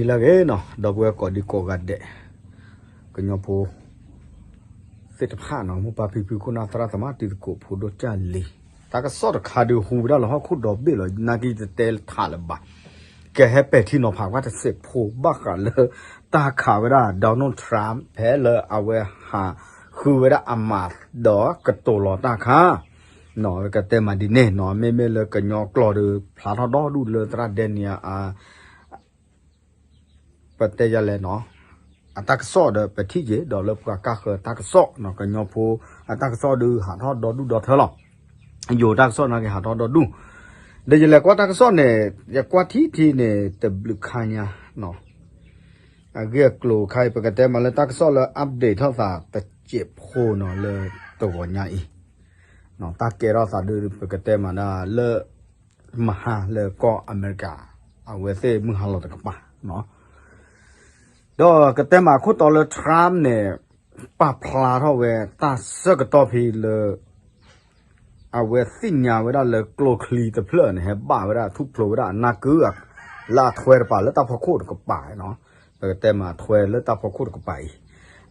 လၢအဂ့ၤနီၤ ဒီပုၢ်ဝဲၢ်ကိးဒံကိးဂၤဒဲး ကညီဖိသ့ၣ်တဖၣ်နီၤ မိၢ်ပၢ်ဖံဖုခိၣ်နၢ်သရၣ်သမါတံၤသကိးဖိဒိၣ်ကၢ်လံၤ တၢ်ကစီၣ်တခါဒုးဟူဝဲဒၣ်လၢဟီၣ်ခိၣ်ဒီဘ့ၣ်လီၤ နာ်က့ယတတဲထးလၢၤဘၣ် ကဟဲပဲာ်ထံနီၤဖးကွၢ်တစဲးဖိဘၣ်ဃးလၢ တၢ်ခးဝဲဒၣ် Donald Trump ဖဲလၢအဝဲဟးဃုဝဲဒၣ်အမးဒီးကတိၤလီၤတၢ်ခါ ကတဲမးဒ်န့ၣ်နီၤ မ့မ့ၢ်လၢကညီကျိာ်ဒီး ဖျါထီၣ်ဒီဒူၣ်လၢသရၣ်ဒဲနံယၤအ ပတဲယၤလဲၣ်နီၤ အတၢ်ကစီၣ်ဒီးပထံၣ်က့ၤ ဒီးလၢပှၤကါဃၢၤတၢ်ကစီၣ်နီၤ ကညီဖိအတၢ်ကစီၣ်ဒုးဟးထီၣ်ဒီဒူၣ်ဒီထၢလီၤ. ယိၤတၢ်ကစီၣ်နာ်က့ဟးထီၣ်ဒီဒူၣ် ဒီးယလဲၤကွၢ်တၢ်ကစီၣ်န့ၣ် ယကွၢ်ထံထံန့ၣ် တဘျုးခါညါနီၤ အဂ့ၢ်အကျိၤခါအံၤ ပကတဲမးလၢတၢ်ကစီၣ်လၢ update ထီၣ်သးတစဲးဖိနီၤ လၢတဂီၤညါအံၤ တၢ်ကဲထီၣ်သးဒုး ပကတဲမးဒၣ်လၢ မဟါလၢကီၢ်အမဲရကၤ အဝဲသ့ၣ်မုၢ်ဟါလီၤတကပၤနီၤ ဒီးကတဲမးခိၣ်တီလၢ Trump န့ၣ် ပာ်ဖျါထီၣ်ဝဲတၢ်ဆၢကတီၢ်ဖဲလၢ အဝဲသ့ၣ်ညါဝဲဒၣ်လၢကျိချံတဖျၢၣ်န့ၣ် ဟဲဘၣ်ဝဲဒၣ်ထူၣ်ဖျိဝဲဒၣ်အနၢ်ကု လၢအထွဲတပၤလၢတၢ်ဖီခိၣ်တကပၤနီၤ ပကတဲမးထွဲလၢတၢ်ဖီခိၣ်တကပၤ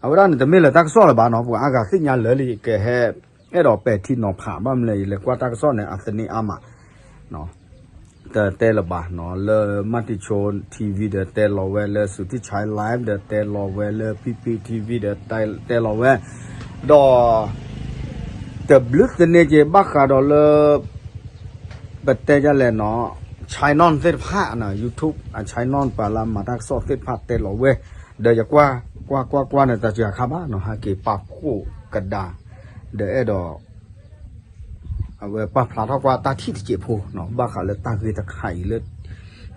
အံၤ အဝဲဒၣ်န့ၣ်တမ့ၢ်လၢတၢ်ကစီၣ်လၢၤဘၣ်နီၤ ပှၤအါဂၤသ့ၣ်ညါလၢာ်လံ ကဟဲ အဲၣ်ဒိးပဲာ်ထံနီၤဖးဘၣ်မနုၤလဲၣ် ယလဲၤကွၢ်တၢ်ကစီၣ်န့ၣ် အသန့အါမး တတဲလၢၤဘၣ်နီၤ လၢ Matichon TV ဒီးတဲလီၤဝဲ လၢ Suthi Chai Live ဒီးတဲလီၤဝဲ လၢ P P TV ဒီးတဲလီၤဝဲ ဒီး တဘျုးသန့က့ၤဘၣ်ဃးဒီးလၢ ပတဲယၤလဲၣ်နီၤ Channel သ့ၣ်တဖၣ် YouTube အ Channel ပှၤလၢမၤတၢ်ကစီၣ်သ့ၣ်တဖၣ်တဲလီၤဝဲ ဒီးယကွၢ် ကွၢ်ကွၢ်ကွၢ်န့ၣ် တၢ်စှၤခါဘၣ်နီၤ ဟဲက့ၤပာ်ဖှိၣ်ကဒါ ဒီးအဲၣ်ဒိး အဝဲပာ်ဖျါထီၣ်ကွၢ်တၢ်ထံၣ်တစဲးဖိနီၤ ဘၣ်ဃးလၢတၢ်ဂ့ၢ်တခါအံၤလၢ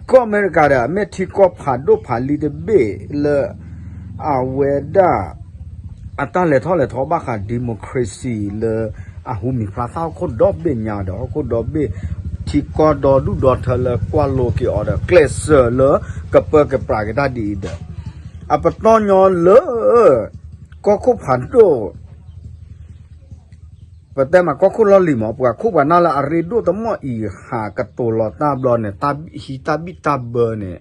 ကီၢ်အမဲရကၤဒီး အမ့ၢ်ထံကီၢ်ဖးဒိၣ်ဖးလံတဘ့ၣ်လၢ အဝဲဒၣ် အတၢ်လဲၤထီၣ်လဲၤထီဘၣ်ဃး democracy လၢ အဟူမံၤဖျါသၣ်ဟီၣ်ခိၣ်ဒီဘ့ၣ်ညါဒီး ဟီၣ်ခိၣ်ဒီဘ့ၣ် ထံကီၢ်ဒီဒူၣ်ဒီထၢလၢကွၢ်လိက့ၤအီၤဒီး ကျဲးစၢးလၢကပၢကပြးက့ၤတၢ်ဒ်အံၤဒီး အပတီၢ်ညီလၢ ကီၢ်ခိၣ်ဖးဒိၣ် ပတဲမးကီၢ်ခိၣ်လီၢ်လံၤမး ပှၤခိၣ်ပှၤနၢ်လၢအရ့ဒိၣ်တမီၢ်အံၤ ဟးကတိၤလီၤတၢ်ဘျီန့ၣ် ဟံးတၢ်ဘံၣ်တၢ်ဘၢန့ၣ်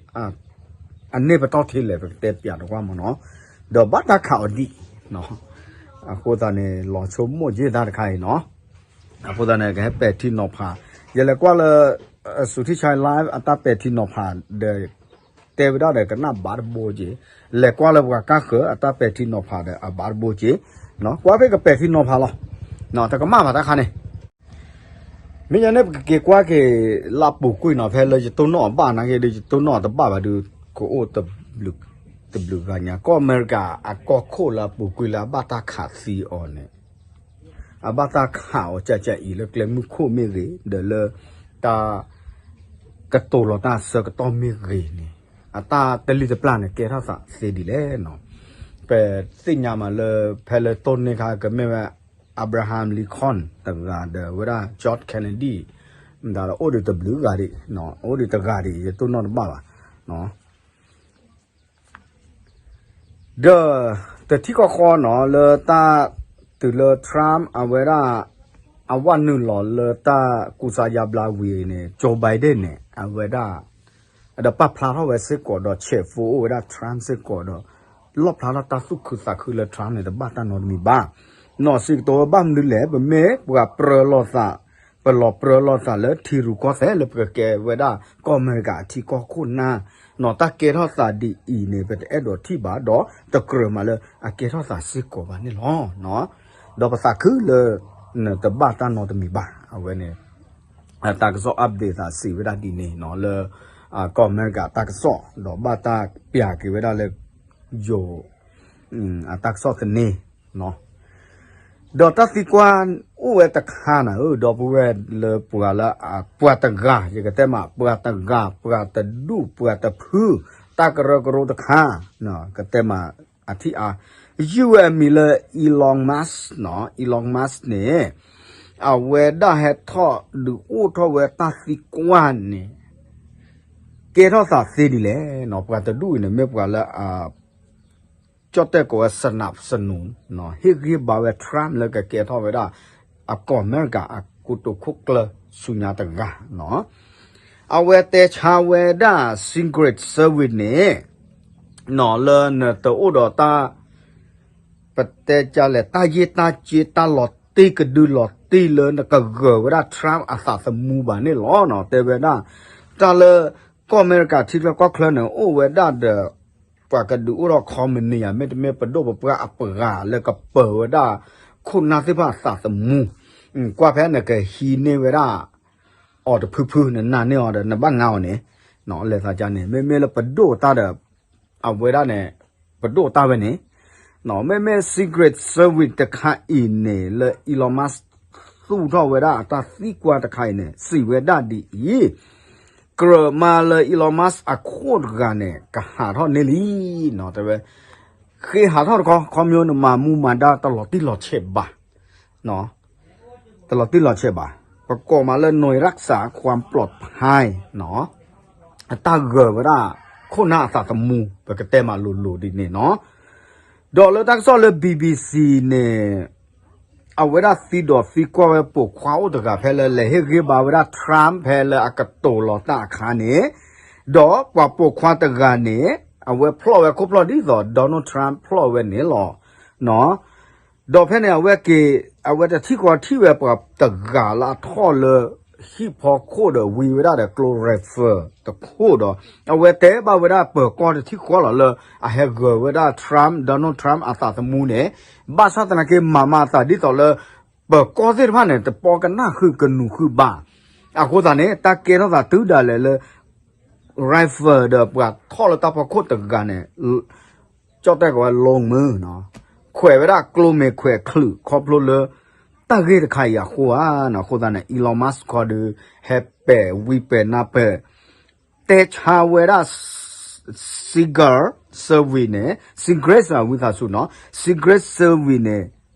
အန့ၢ်ပတီၢ်ထဲလဲၣ် ပကတဲပျးတကွၢ်မးနီၤ ဒီးဘၣ်တၢ်ခးအီၤဒ်အံၤ အဃိသတးန့ၣ် လီၤဆိကမိၣ်က့ၤတၢ်တခါအံၤနီၤ အဃိသတးန့ၣ် ကဟဲပဲာ်ထံနီၤဖး ယလဲၤကွၢ်လၢ Suthi Chai Live အတၢ်ပဲာ်ထံနီၤဖးဒီး တဲဝဲဒၣ်ဒီးကနၣ်ဘၣ်တဘိက့ၤ လဲၤကွၢ်လၢပှၤကါဃၢၤအတၢ်ပဲာ်ထံနီၤဖးဒီးအဘၣ်တဘိက့ၤ ကွၢ်ဖဲကပဲာ်ထံနီၤဖးလီၤ တကမၣ်ဘၣ်တၢ်ခါန့ၣ် မ့ၢ်ညါန့ၣ် ပကက့ၤကွၢ်က့ၤလၢအပူၤကွံာ်နီၤ ဖဲလၢယတိၢ်နီၣ်အဘၣ်နာ်က့ဒီး ယတိၢ်နီၣ်တဘၣ်ဘၣ်ဒီး ကအိၣ်တဘျုးဂၤညါ ကီၢ်အမဲရကၤအကီၢ်ခိၣ်လၢအပူၤကွံာ်လၢအဘၣ်တၢ်ခးသံအီၤန့ၣ် အဘၣ်တၢ်ခးအီၤကၠးကၠးအံၤလၢကျဲမုၢ်ခိၣ်မ့ၢ်ဂ့ၤ ဒီးလၢတၢ် ကတိၤလီၤတၢ်ဆၢကတီၢ်မ့ၢ်ဂ့ၤန့ၣ် အတၢ်တလံၣ်တပျၢ်န့ၣ် ကဲထီၣ်သးသ့ဒ်လဲၣ်နီၤ ပသ့ၣ်ညါမးလၢ ဖဲလၢတိၢ်န့ၢ်ခါကမ့ၢ်ဝဲ Abraham Lincoln တဂၤဒီးဝဲဒၣ် George Kennedy မတၤဒီးအိၣ်ဒံးတဘျုးဂၤဒံး အိၣ်ဒံးတဂၤဒံး ယတိၢ်နီၣ်တဘၣ်ဘၣ် ဒီး တထံၣ်ဃီဃီနီၤ လၢတၢ်တုၤလၢ Trump အဝဲဒၣ် အဝဲနုာ်လီၤလၢတၢ် ကူစါယါဘျါဝံၤန့ၣ် Joe Biden န့ၣ် အဝဲဒၣ် ဒီးပာ်ဖျါထီၣ်ဝဲစ့ၢ်ကီးဒီး ဆဲးဖိအိၣ်ဝဲဒၣ် Trump စ့ၢ်ကီးဒီး လီၣ်ဖျါထီၣ်တၢ်သူၣ်ခုသးခုလၢ Trump န့ၣ် တဘၣ်တၢ်နီတမံၤဘၣ် နီၢ်စံးကတိၤဝဲဘၣ်မနုၤလဲၣ် ပမ့ၢ်ပှၤပြၢလိာ်သး ပလီၤပြၢလိာ်သးလၢထံရူၢ်ကီၢ်သဲးလၢပကကဲဝဲဒၣ်ကီၢ်အမဲရကၤအထံကီၢ်ခိၣ်နၢ် နီၢ်တၢ်ကဲထီၣ်သးဒ်အံၤန့ၣ် ပတအဲၣ်ဒိးထံၣ်ဘၣ်ဒီး တကြၢးမးလၢအကဲထီၣ်သးစ့ၢ်ကီးဘၣ်န့ၣ်လီၤ. ဒီးပသးခုလၢ နတဘၣ်တၢ်နီတမံၤဘၣ် အဝဲန့ၣ် တၢ်ကစီၣ် update သးစံးဝဲဒၣ်ဒ်န့ၣ်နီၤ လၢ ကီၢ်အမဲရကၤတၢ်ကစီၣ် ဒီးဘၣ်တၢ်ပျးက့ၤဝဲဒၣ်လၢ ယိၤ အတၢ်ကစီၣ်သန့ ဒီးတၢ်သံကွၢ်အိၣ်ဝဲတခါနၤဧၢ ဒီပုၢ်ဝဲၢ်လၢပှၤလၢ ပှၤတဂၤ ယကတဲမး ပှၤတဂၤ ပှၤတဒူၣ် ပှၤတဖု တၢ်ကရၢကရိတခါ ကတဲမး အထံၣ်အါ ယုၢ်ဝဲအမံၤလၢ Elon Musk နီၤ Elon Musk န့ၣ် အဝဲဒၣ်ဟဲထီၣ်ဒုးအိၣ်ထီၣ်ဝဲတၢ်သံကွၢ်န့ၣ် ကဲထီၣ်သးသ့ဒ်လဲၣ်နီၤ ပှၤတဒူၣ်အံၤန့ၣ် မ့ၢ်ပှၤလၢအ ကၠီၣ်တဲၣ်ကိးဝဲ စနးစနူၤ ဟ့ၣ်ဂံၢ်ဘါဝဲ Trump လၢကကဲထီၣ်ဝဲဒၣ် အကီၢ်အမဲရကၤအကိတိာ်ခိၣ်ကျၢၢ်ဆူညါတဂၤနီၤ အဝဲတဲဆါဝဲဒၣ် Secret Service န့ၣ် လၢနတအိၣ်ဒီးတၢ် ပတဲကလဲၣ် တၢ်ယ့ၢ်တၢ်က့ တၢ်လီၤတံၢ်ကဒုလီၤတံၢ်လၢနကဂၢၤဝဲဒၣ် Trump အသးသမူဘၣ်န့ၣ်လီၤနီၤ. တဲဝဲဒၣ် တၢ်လၢ ကီၢ်အမဲရကၤထံချၢကီၢ်ချၢန့ၣ် အိၣ်ဝဲဒၣ်ဒီး ပှၤကဒုးအိၣ်ထီၣ် ခီမနံၤယၤ မ့တမ့ၢ်ပဒိၣ်ပပှၢ်အပှၤလၢကပၢၤဝဲဒၣ် ခိၣ်နၢ်သ့ၣ်တဖၣ်အသးသမူ, ကွၢ်ဖဲနကဟံးန့ၢ်ဝဲဒၣ် အီၤတဖုဖု နနာ်န့ၢ်အီၤဒီး နဘၣ်ငါအီၤန့ၣ်, လဲၤသးကါန့ၣ် မ့မ့ၢ်လၢပဒိၣ်တၢ်ဒီး အဝဲဒၣ်န့ၣ် ပဒိၣ်တၢ်ဝဲန့ၣ်, မ့မ့ၢ် Secret Service တခါအံၤန့ၣ် လၢ Elon Musk သူၣ်ထီၣ်ဝဲဒၣ်အတၢ်သံကွၢ်တခါအံၤန့ၣ် စံးဝဲဒၣ်ဒ်အံၤ, ကြၢးမါလၢ Elon Musk အခိၣ်တဂၤန့ၣ် ကဟးထီၣ်န့ၢ်လံ, တဲဝဲ ဃ့ဟးထီၣ်တခီ ခီမ့ၢ်နမၤမူမၤဒါတလီၤတံၢ်လီၤဆဲးဘၣ် တလီၤတံၢ်လီၤဆဲးဘၣ်, ပကိးမးလၢ หน่วยรักษาความปลอดภัย အတၢ်ဂၢၤဝဲဒၣ် ခိၣ်နၢ်အသးသမူ ပကတဲမးလိၤလိၤဒ်န့ၣ်နီၤ. ဒီးလၢတၢ်ကစီၣ်လၢ BBC န့ၣ် အဝဲဒၣ်သံဒီးသံကွၢ်ဝဲပိာ်ခွါအိၣ်တဂၤဖဲလၢလဲၤဟ့ၣ်ဂံၢ်ဘါဝဲဒၣ် Trump ဖဲလၢအကတိၤလီၤတၢ်အခါန့ၣ်, ဒီးပှၤပိာ်ခွါတဂၤန့ၣ် အဝဲဖျီၣ်ဝဲခိၣ်ဖျီၣ်ဒ်သိး Donald Trump ဖျီၣ်ဝဲန့ၣ်လီၤ. ဒီးဖဲန့ၣ် အဝဲက့ၤ အဝဲတထံၣ်ဃီထံၣ်ဝဲပှၤတဂၤလၢအထီၣ်လၢ ဟံၣ်ဖီခိၣ်ဒီးဝံဝဲဒၣ်ဒီးကျိ rifle တခိၣ်ဒီး အဝဲတဲဘၣ်ဝဲဒၣ်ပၢၤကီၢ်တထံၣ်ဃီလီၤလၢ အဟဲဂၢၤဝဲဒၣ် Trump, Donald Trump အသးသမူန့ၣ်, ဘၣ်ဆၣ်သနာ်က့မၤမၤအသးဒ်သိးလၢ ပၢၤကီၢ်သ့ၣ်တဖၣ်န့ၣ် တပီကနၣ်ဃုာ်ကနူၤဃုာ်ဘၣ်. အဃိသတးန့ၣ် တၢ်ကဲထီၣ်သးတုၤဒၣ်လဲာ်လၢ rifle ဒီးပှၤထီၣ်လၢတၢ်ဖီခိၣ်တဂၤန့ၣ် ကၠီၣ်တဲၣ်ကီးဝဲ လီမုၢ်နီၤ, ခွဲးဝဲဒၣ်ကျိမ့ၤခွဲးချုးခီဖျိလၢ တၢ်ဂ့ၢ်တခါအံၤအဃိဧါနီၤ. အဃိသတးန့ၣ် Elon Musk ခီဒီး ဟဲပဲာ်ဝံပဲာ်နါပဲာ် တဲဆါဝဲဒၣ် Secret Service န့ၣ် Secret ဝံသးစူၤနီၤ Secret Service န့ၣ်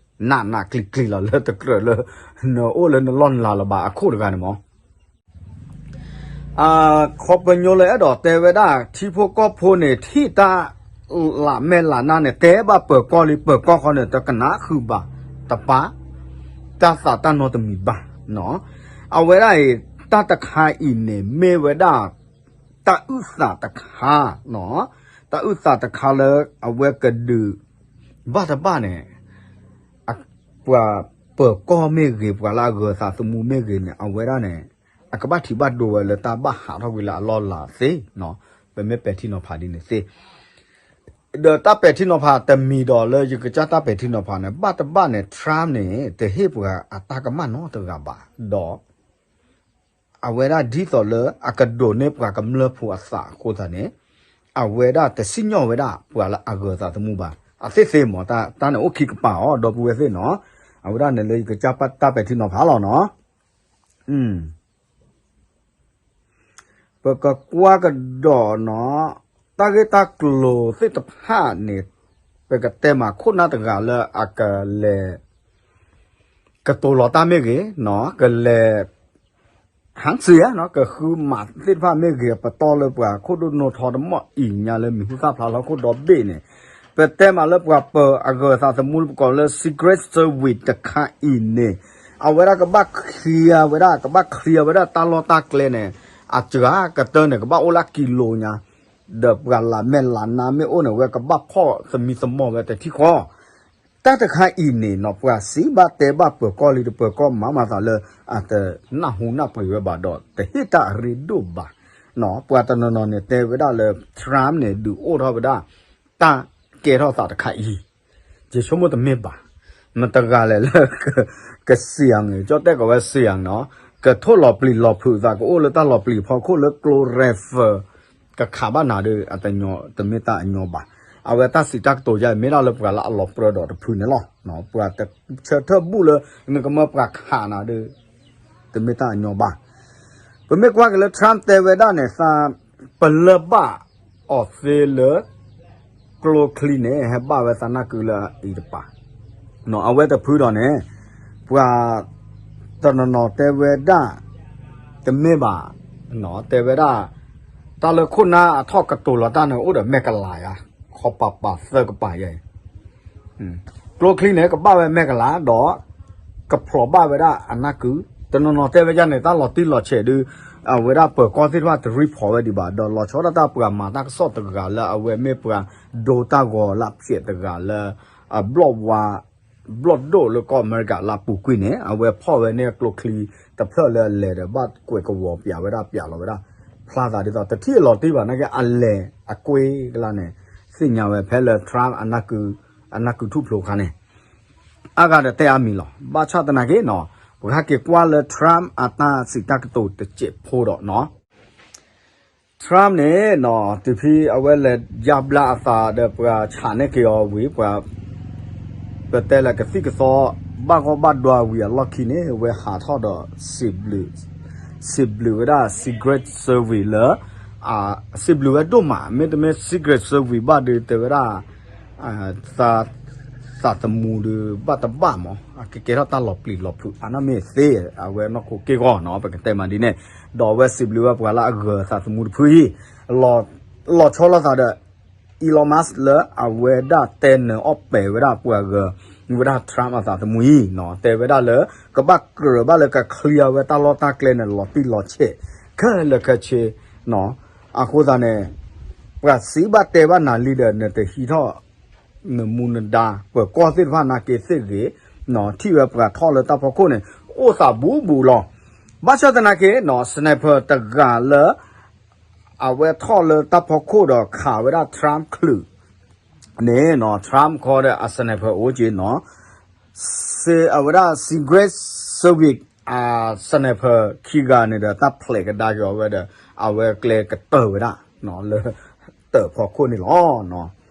နးနးကျံၤကျံၤလီၤလၢတကြၢးလၢ နအိၣ်လၢနလီၢ်နလၤလၢၤဘၣ်အခိၣ်တဂၤန့ၣ်မး ခီပညီလၢအဲၣ်ဒိးတဲဝဲဒၣ် ထံဖိကီၢ်ဖိန့ၣ် ထံၣ်တၢ်လၢမဲာ်လၢနါန့ၣ် တဲဘၣ်ပၢၤကီၢ်လံ ပၢၤကီၢ်ခီန့ၣ် တကနၣ်ဃုာ်ဘၣ် တပၢ် တၢ်သးတၢ်နီတမံၤဘၣ်နီၤ. အဝဲဒၣ်အံၤ တၢ်တခါအံၤန့ၣ် မ့ၢ်ဝဲဒၣ် တၢ်အုၣ်သးတခါနီၤ, တၢ်အုၣ်သးတခါလၢအဝဲကဒုး ဘၣ်တဘၣ်န့ၣ် ပှၤပၢၤကီၢ်မ့ၢ်ဂ့ၤ ပှၤလၢအဂၢၤသးသမူမ့ၢ်ဂ့ၤန့ၣ် အဝဲဒၣ်န့ၣ် အကဘၣ်ထံးဘၣ်ဒိဝဲလၢတၢ်ဘၣ်ဟးထီၣ်ကွံာ်လၢအလီၢ်လၤသ့နီၤ. ပမ့ၢ်ပဲာ်ထံနီၤဖးဒ်န့ၣ်သ့ ဒီးတၢ်ပဲာ်ထံနီၤဖးတမံၤဒီးလၢယကစၢ်တၢ်ပဲာ်ထံနီၤဖးန့ၣ် ဘၣ်တဘၣ်န့ၣ် Trump န့ၣ် တဟ့ၣ်ပှၤအတၢ်ကမၣ်နီတဂၤဘၣ်ဒီး အဝဲဒၣ်ဒ်သိးလၢအကဒိးန့ၢ်ပှၤကမျၢၢ်ဖိအသးအဃိသတးန့ၣ် အဝဲဒၣ်တစံၣ်ညီၣ်ဝဲဒၣ်ပှၤလၢအဂၢၤသးသမူဘၣ်. အသ့ၣ်သ့ၣ်မး တၢ်န့ၣ်အိၣ်ခံကပၤအီၤ ဒီပုၢ်ဝဲၢ်သ့ၣ်နီၤ. အဝဲဒၣ်န့ၣ်လၢယကစၢ်တၢ်ပဲာ်ထံနီၤဖးလီၤနီၤ. ပကကွၢ်ကဒီးနီၤ, တၢ်ဂ့ၢ်တၢ်ကျိၤသ့ၣ်တဖၣ်န့ၣ် ပကတဲမးခိၣ်နၢ်တဂၤလၢအကလဲၤ ကတိၤလီၤတၢ်မ့ၢ်ဂ့ၤ, ကလဲၤ ဟးစံၣ်ဧါ, ကဃုမးသ့ၣ်တဖၣ်မ့ၢ်ဂ့ၤ ပတီၢ်လၢပှၤခိၣ်ဒိၣ်နိထီတမီၢ်အံၤညါလၢမံၤဟူသၣ်ဖျါလၢဟီၣ်ခိၣ်ဒီဘ့ၣ်န့ၣ်, ပတဲမးလၢပှၤပၢၤအဂၢၤသးသမူပကိးလၢ Secret Service တခါအံၤန့ၣ်, အဝဲဒၣ်ကဘၣ် clear ဝဲဒၣ် ကဘၣ် clear ဝဲဒၣ်တၢ်လီၢ်တၢ်ကျဲန့ၣ်, အစှၤကတၢၢ်န့ၣ် ကဘၣ်အိၣ်လၢကံလိညါ, ဒီးပှၤလၢမဲာ်လၢနါမ့ၢ်အိၣ်န့ၣ် အဝဲကဘၣ်ဖီၣ်သမံသမိးဝဲတထံၣ်ဃီ တၢ်တခါအံၤန့ၣ်နီၤ ပှၤစံးဘၣ်တဲဘၣ်ပၢၤကီၢ်လံ တပၢၤကီၢ်မၤမၤသးလၢ အတနၢ်ဟူနၢ်ပှ့ၤဝဲဘၣ်ဒီး တဟ့ၣ်တၢ်အရ့ဒိၣ်ဘၣ်. ပှၤတနီၤနီၤန့ၣ်တဲဝဲဒၣ်လၢ Trump န့ၣ် ဒုးအိၣ်ထီၣ်ဝဲဒၣ် တၢ်ကဲထီၣ်သးတခါအံၤ ယဆိကမိၣ်တမ့ၢ်ဘၣ်. မတၤတဂၤလဲၣ်လၢ ကစံၣ်အီၤန့ၣ် ကၠီၣ်တဲၣ်ကိးဝဲစံၣ်အီၤနီၤ, ကထိၣ်လီၤပျံၤလီၤဖုးသး ကအိၣ်လၢတၢ်လီၤပျံၤဖီခိၣ်လၢကျိ rifle ကခးဘၣ်နၤဒီး အတညီ တမ့ၢ်တၢ်အညီဘၣ်. အဝဲတၢ်စံးတၢ်ကတိၤယါ မ့ၢ်ဒၣ်လၢပှၤလၢအလီၤပြၢဒီးတဖုန့ၣ်လီၤ. ပှၤတဆၢထၢၣ်ဘူၣ်လၢ နကမၢပှၤခးနၤဒီး တမ့ၢ်တၢ်အညီဘၣ်. ပမ့ၢ်ကွၢ်က့ၤလၢ Trump တဲဝဲဒၣ်န့ၣ် သးပလၢၢ်ဘၣ်အီၤသ့လၢ ကျိချံန့ၣ် ဟဲဘၣ်ဝဲသးနၢ်ကုလၢအံၤတပၤ အဝဲတဖုဒီးန့ၣ် ပှၤတနီၤနီၤတဲဝဲဒၣ် တမ့ၢ်ဘၣ်, တဲဝဲဒၣ် တၢ်လၢခိၣ်နၢ်အထီၣ်ကတိၤလီၤတၢ်န့ၣ် အိၣ်ဒီးမဲာ်ကလၤယါ, ခီပၤပၤသၢကပၤယါအံၤ, ကျိချံန့ၣ် ကဘၣ်ဝဲမဲာ်ကလၤဒီး ကဖျိးဘၣ်ဝဲဒၣ်အနၢ်ကု တနီၤနီၤတဲဝဲဒ်န့ၣ် တၢ်လီၤတံၢ်လီၤဆဲးဒုး အဝဲဒၣ်ပၢၤကီၢ်သ့ၣ်တဖၣ်တ report ဝဲဒံးဘၣ် ဒီးလီၤဆီဒၣ်တၢ်ပှၤမၤတၢ်ကစီၣ်တဂၤလၢအဝဲမ့ၢ်ပှၤဒိတၢ်ဂီၤလၢဖျဲးတဂၤလၢ အဘျီၣ်ဝါ ဘျီၣ်ဒိၣ်လၢကီၢ်အမဲရကၤလၢအပူၤကွံာ်န့ၣ် အဝဲဖီၣ်ဝဲန့ၢ်ကျိချံတဖျၢၣ်လၢအလဲၤဒီးဘၣ်ကွဲးကဝီၤပၠးဝဲဒၣ်ပၠးလီၤဝဲဒၣ် ဖျါသးဒ်သိး တထံၣ်အလီၤတံၢ်ဘၣ်နာ်က့ အလဲၤအကွ့ကလါန့ၣ် သ့ၣ်ညါဝဲဖဲလၢ Trump အနၢ်ကုထူၣ်ဖျိခါန့ၣ် အါဂၤဒီးတဲအါမံၤလီၤ. ဘၣ်ဆၣ်သနာ်က့နီၤ ပကဟဲက့ၤကွၢ်လၢ Trump အတၢ်စံးတၢ်ကတိၤတစဲးဖိဒီးနီၤ Trump န့ၣ်နီၤ တုၤဖဲအဝဲလဲၤယါဘျါအသးဒီးပှၤဆးန့ၢ်က့ၤအီၤဝံၤ ပှၤ ပတဲလၢကသံၣ်ကသီ ဘၣ်ဂီၢ်ဘၣ်ဒွါဝံၤအလီၢ်ခံန့ၣ် အဝဲဟးထီၣ်ဒီး စံးဘျုးဝဲဒၣ် Secret Service လၢ စံးဘျုးဝဲဒိၣ်မး မ့တမ့ၢ် Secret Service ဘၣ်ဒီးတဲဝဲဒၣ် သးသမူဒီးဘၣ်တဘၣ်မး အကကဲထီၣ်တၢ်လီၤပျံၤလီၤဖုးအါန့ၢ်မ့ၢ်သ့ အဝဲနီၢ်ခိက့ၢ်ဂီၢ်နီၤ ပကတဲမးဒ်န့ၣ် ဒီးအဝဲစံးဘျုးဝဲပှၤလၢအဂၢၤသးသမူတဖုအံၤ လီၤဆီလိာ်သးဒီး Elon Musk လၢအဝဲဒၣ်တဲနၢၤအီၣ်ပဲာ်ဝဲဒၣ်ပှၤဂၢၤ ဝဲဒၣ် Trump အသးသမူအံၤနီၤ တဲဝဲဒၣ်လၢ ကဘၣ်ကြၢးဘၣ်လၢက clear ဝဲတၢ်လီၢ်တၢ်ကျဲန့ၣ် လီၤတံၢ်လီၤဆဲး ခဲလၢာ်ခဲဆ့နီၤ အဃိသတးန့ၣ် ပှၤစံးဘၣ်တဲဘၣ်နၤလံဒီး နတဟံးထီၣ် နမူနဒါ ပၢၤကီၢ်သ့ၣ်တဖၣ်နာ်က့သ့ၣ်ဂ့ၤ ထံၣ်ဝဲပှၤထီၣ်လၢတၢ်ဖီခိၣ်န့ၣ် အိၣ်သးဘူးဘူးလီၤ. ဘၣ်ဆၣ်သနာ်က့နီၤ sniper တဂၤလၢ အဝဲထီၣ်လၢတၢ်ဖီခိၣ်ဒီးခးဝဲဒၣ် Trump ချုး န့ၣ်နီၤ Trump ခီဒီးအ sniper အိၣ်က့နီၤ အဝဲဒၣ် Secret Service အ sniper ခံဂၤန့ၣ်ဒီး တၢ်ဖျဲးကဒါက့ၤအီၤဝဲဒီး အဝဲကျဲကတၢၢ်ဝဲဒၣ် လၢတၢ်ဖီခိၣ်န့ၣ်လီၤ.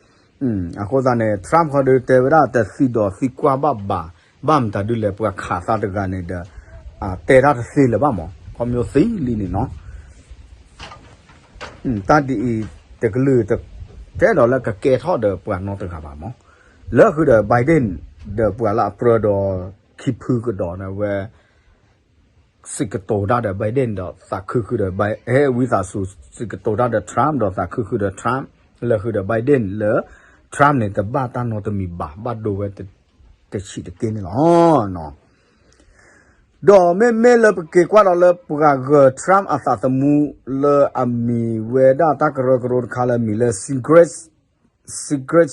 အဃိသတးန့ၣ် Trump ခီဒီးတဲဝဲဒၣ် တသံဒီးသံကွၢ်ဘၣ်ဘၣ် ဘၣ်မတၤဒုလဲၣ် ပှၤခးသးတဂၤန့ၣ်ဒီး တဲတၢ်တသ့လၢၤဘၣ်မး ခီမ့ၢ်သံလံန့ၣ်နီၤ တၢ်ဒ်အံၤ တကလုာ်တကဲဒီးလၢကကဲထီၣ်ဒီးပှၤနီတဂၤဘၣ်မး လၢဃုာ်ဒီး Biden ဒီးပှၤလၢအပြၢဒီးခံဖုကဒီးန့ၣ်ဝဲ စံးကတိၤတၢ်ဒီး Biden ဒီးသးခုဃုာ်ဒီး ဟဲဝံသးစူၤ စံးကတိၤတၢ်ဒီး Trump ဒီးသးခုဃုာ်ဒီး Trump လၢဃုာ်ဒီး Biden လၢ Trump န့ၣ် တဘၣ်တၢ်နီတမံၤဘၣ် ဘၣ်ဒိဝဲတဆံးတက့ၢ်န့ၣ်လီၤ. ဒီးမ့မ့ၢ်လၢပက့ၤကွၢ်ဒီးလၢပှၤဂၢၤ Trump အသးသမူလၢအမံၤဝဲဒၣ်တၢ်ကရၢကရိတခါလၢအမံၤလၢ Secret Secret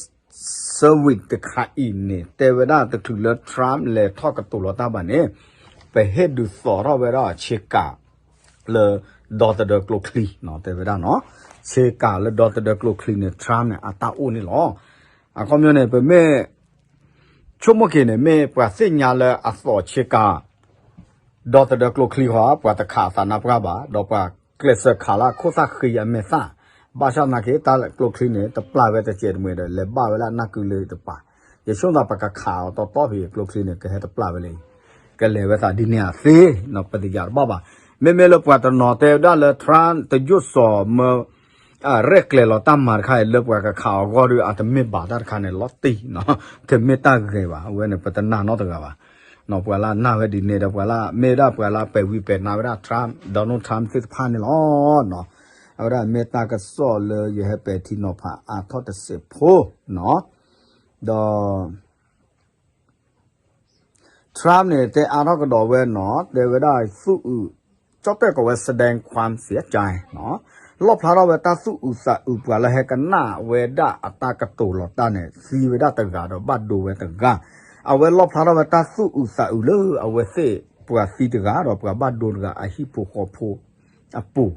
Service တခါအံၤန့ၣ် တဲဝဲဒၣ်တချုးလၢ Trump လဲၤထီၣ်ကတိၤလီၤတၢ်ဘၣ်န့ၣ် ပဟ့ၣ်ဒုးသိးထီၣ်ဝဲဒၣ်ဆ့ကၤ လၢဒီသဒၢကျိချံနီၤ တဲဝဲဒၣ်နီၤ ဆ့ကၤလၢဒီသဒၢကျိချံန့ၣ် Trump န့ၣ် အတၢ်အိၣ်န့ၣ်လီၤ. အခီပညီန့ၣ် ပမ့ၢ် ဆိကမိၣ်က့ၤန့ၣ် မ့ၢ်ပှၤသ့ၣ်ညါလၢအသိးဆ့ကၤ ဒီသဒၢကျိချံဃီ ပှၤတခးအသးနါပှၢ်ဘၣ် ဒီးပှၤကျဲးစၢးခးလၢအခိၣ်သၣ်ဃံအမဲာ်သၣ်, ဘၣ်ဆၣ်သနာ်က့ တၢ်ကျိချံန့ၣ် တပျၢ်ဝဲတစဲးတမှဲၤဒီး လဲၤဘၣ်ဝဲလၢအနၢ်ကုလၢတပၤ, ယဆိကမိၣ်သးပကခးအီၤတီတီဖဲအံၤ ကျိချံန့ၣ် ကဟဲတပျၢ်ဝဲလၢအံၤ, ကလဲၤဝဲသးဒ်န့ၣ်အသ့, ပတယာ်တဘၣ်ဘၣ်. မ့မ့ၢ်လၢပှၤတနီၤတဲဝဲဒၣ်လၢ Trump တယိၣ်စီၤမၢ ရဲၣ်ကျဲၤလီၤတၢ်မၤတခါအံၤ လၢပှၤကခးအီၤအဂီၢ်ဒီး အတမ့ၢ်ဘၣ်တၢ်တခါန့ၣ် လီၤတံၢ်နီၤ, တမ့ၢ်တၢ်ဂ့ၤဘၣ်. အဝဲန့ၣ် ပတနာ်နီတဂၤဘၣ်. ပှၤလၢအနာ်ဝဲဒ်န့ၣ်ဒီး ပှၤလၢမ့ၢ်ဝဲဒၣ်ပှၤလၢပဲာ်ဝံပဲာ်နါဝဲဒၣ် Trump, Donald Trump သ့ၣ်တဖၣ်န့ၣ်လီၤ. အဝဲဒၣ်မ့ၢ်တၢ်ကစီၣ်လၢယဟဲပဲာ်ထံနီၤဖးအါထီၣ်တစဲးဖိနီၤ, ဒီး Trump န့ၣ် တဲအါထီၣ်ကဒီးဝဲနီၤ, တဲဝဲဒၣ်သူၣ်အုး, ကၠီၣ်တဲၣ်ကိးဝဲ แสดงความเสียใจနီၤ, လီၣ်ဖျါထီၣ်ဝဲတၢ်သူၣ်အုးသးအုး ပှၤလၢဟဲကနၣ်ဝဲဒၣ်အတၢ်ကတိၤလီၤတၢ်န့ၣ် သံဝဲဒၣ်တဂၤဒီးဘၣ်ဒိဝဲတဂၤ, အဝဲလီၣ်ဖျါထီၣ်ဝဲတၢ်သူၣ်အုးသးအုးလၢအဝဲသ့ၣ်ပှၤသံတဂၤဒီးပှၤဘၣ်ဒိတဂၤအဟံၣ်ဖိဃီဖိအပူၤ,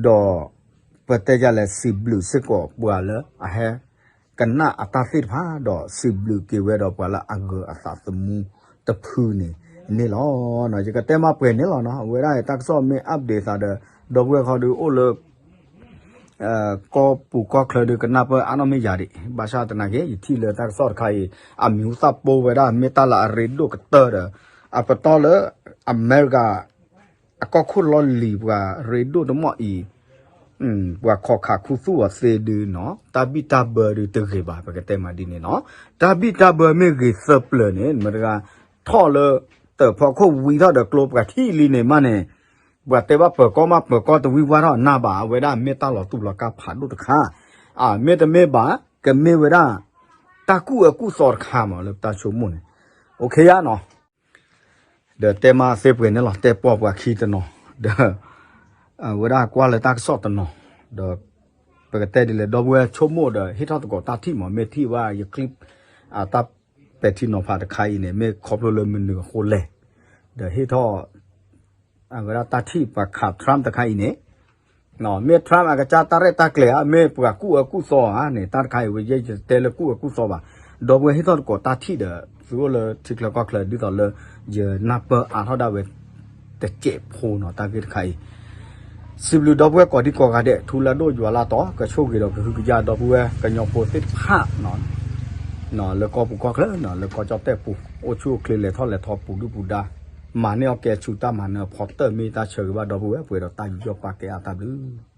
ဒီး ပတဲဒ်လဲၣ် စံးဘျုးစ့ၢ်ကီးပှၤလၢအဟဲ ကနၣ်အတၢ်သ့ၣ်တဖၣ် ဒီးစံးဘျုးက့ၤဝဲဒီးပှၤလၢအဂၢၤအသးသမူတဖုန့ၣ်န့ၣ်လီၤ. ယကတဲမးပှဲၤန့ၣ်လီၤနီၤ, အဝဲဒၣ်တၢ်ကစီၣ်မ့ၢ် update သးဒီး ဒီပုၢ်ဝဲၢ်ခီဒုးအိၣ်လၢ ကီၢ်ပူၤကီၢ်ချၢဒုးကနၢ်ပၢၢ်အါနီၢ်မ့ၢ်ယၤဒံး, ဘၣ်ဆၣ်သနာ်က့ ယထံၣ်လၢတၢ်ကစီၣ်တခါအံၤ အမံၤဟူသၣ်ပိဝဲဒၣ် မ့ၢ်တၢ်လၢအရ့ဒိၣ်ကတၢၢ်ဒီး အပတီၢ်လၢ အမဲရကၤ အကီၢ်ခိၣ်လီၢ်လံၤပှၤရ့ဒိၣ်တမီၢ်အံၤ, ပှၤခိးခးခူသူၣ်အီၤသ့ဒုးနီၤ, တၢ်ဘံၣ်တၢ်ဘၢဒုးတဂ့ၤဘၣ် ပကတဲမးဒ်န့ၣ်နီၤ, တၢ်ဘံၣ်တၢ်ဘၢမ့ၢ်ဂ့ၤသၢပျၢၤန့ၣ် မတၤတဂၤ ထီၣ်လၢ တၢးဖီခိၣ်ဝံထီၣ်ဒီးကျိပှၤထံၣ်လံန့ၣ်မးန့ၣ်, ပှၤတဲဘၣ်ပၢၤကီၢ်မး ပၢၤကီၢ်တဝံဝါထီၣ်နၢ်ဘၣ်, အဝဲဒၣ်မ့ၢ်တၢ်လီၤတူၢ်လီၤကာ်ဖးဒိၣ်တခါ, မ့တမ့ၢ်ဘၣ် ကမ့ၢ်ဝဲဒၣ် တၢ်ကူၣ်အၢကူၣ်သီတခါမးလၢပတၢ်ဆိကမိၣ်န့ၣ်, အိၣ်ခ့ယါနီၤ. ဒီးတဲမးသ့ပှဲၤန့ၣ်လီၤ, တဲပှဲၤပှၤခံတနီၤ, ဒီး အဝဲဒၣ်ကွၢ်လၢတၢ်ကစီၣ်တနီၤ, ဒီး ပကတဲဒ်လဲၣ် ဒီပုၢ်ဝဲၢ်ဆိကမိၣ်ဒီး ဟ့ၣ်ထီၣ်သကိးတၢ်ထံၣ်မး, မ့ၢ်ထံၣ်ဘၣ်ယ clip အတၢ်ပဲာ်ထံနီၤဖးတခါအံၤန့ၣ် မ့ၢ်ခီဖျိလၢမနုၤအဃိလဲၣ်, ဒီးဟ့ၣ်ထီၣ် အဝဲဒၣ်တၢ်ထံၣ်ပှၤခး Trump တခါအံၤန့ၣ် မ့ၢ် Trump အကစၢ်တၢ်ရဲၣ်တၢ်ကျဲၤဧါ, မ့ၢ်ပှၤကူၣ်အၢကူၣ်သီဧါန့ၣ် တၢ်တခါအံၤဝဲယဲယတဲလၢကူၣ်အၢကူၣ်သီဘၣ်, ဒီပုၢ်ဝဲၢ်ဟ့ၣ်ထီၣ်သကိးတၢ်ထံၣ်ဒီး သုအိၣ်လၢထံချၢကီၢ်ချၢ ဒ်သိးလၢယနၢ်ပၢၢ်အါထီၣ်ဒၣ်ဝဲတစဲးဖိနီၤ တၢ်ဂ့ၢ်တခါအံၤ စံးဘျုးဒီပုၢ်ဝဲၢ်ကိးဒံကိးဂၤဒဲး ထူလၢဒိၣ်ယွၤလၢတီၤ ကဆိၣ်ဂ့ၤဒီးကဟုကယာ်ဒီပုၢ်ဝဲၢ်ကညီဖိသ့ၣ်တဖၣ် လၢကီၢ်ပူၤကီၢ်ချၢ လၢကီၢ်ကၠီၣ်တဲၣ်ပူၤ အိၣ်ဆူၣ်အိၣ်ချ့လဲၤထီၣ်လဲၤထီပူၤဒုၣ်ပူၤဒါ မၤန့ၢ်အီၣ်ကဲဆူၣ်တၢ်မၤနၢၤအဖီတၢၢ် မ့ၢ်တၢ်ဆၢဂ့ၤဘၣ်ဒီပုၢ်ဝဲၢ် ပှဲၤဒီးတၢ်ယူးယီၣ်ပာ်ကဲအါတၢ်ဘျုး